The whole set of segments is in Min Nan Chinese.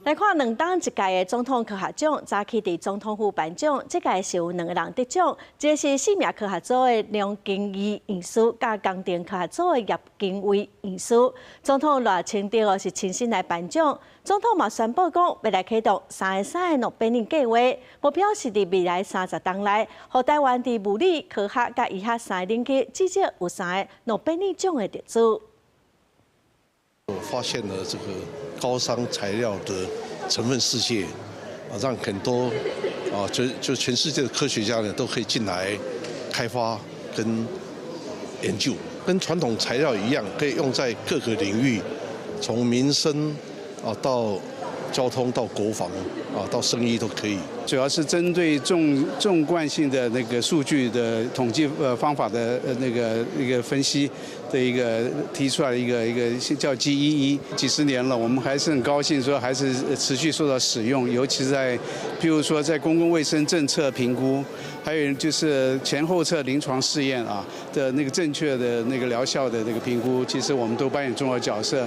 來看兩冬一屆的總統科學獎，早起佇總統府頒獎，這屆是有兩个人得獎，一个是生命科學組的梁景宜院士，佮工程科學組的葉景威院士。總統賴清德哦是親身來頒獎，總統嘛宣布講，欲來啟動三个三个諾貝爾計劃，目標是佇未來30冬內，予台灣佇物理、科學佮醫學三个領域至少有三个諾貝爾獎的得主。我發現了這個高熵材料的成分世界，啊，讓很多啊，就全世界的科學家呢都可以進來開發跟研究，跟傳統材料一樣，可以用在各個領域，從民生啊到交通到國防啊到生醫都可以。主要是針對縱貫性的那個數據的統計方法的那個一個分析的一個提出來的一個叫 GEE，幾十年了，我們還是很高興說還是持續受到使用，尤其是在譬如說在公共衛生政策評估，還有就是前後測臨床試驗啊的那個正確的那個療效的那個評估，其實我們都扮演重要角色。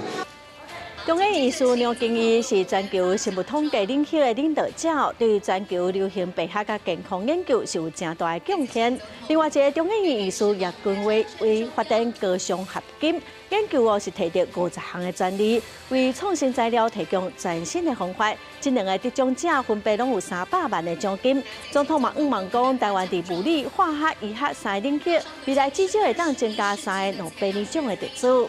中研院士梁景宜是全球生物統計領域的領導者，對全球流行病學佮健康研究是有誠大的貢獻。另外一个中研院院士葉君威為發展高熵合金研究哦，是提著50項的專利，為創新材料提供全新的方法。這兩个得獎者分別攏有300萬的獎金。總統嘛向望講，台灣佇物理、化學、醫學三个領域，未來至少會當增加三个諾貝爾獎的得主。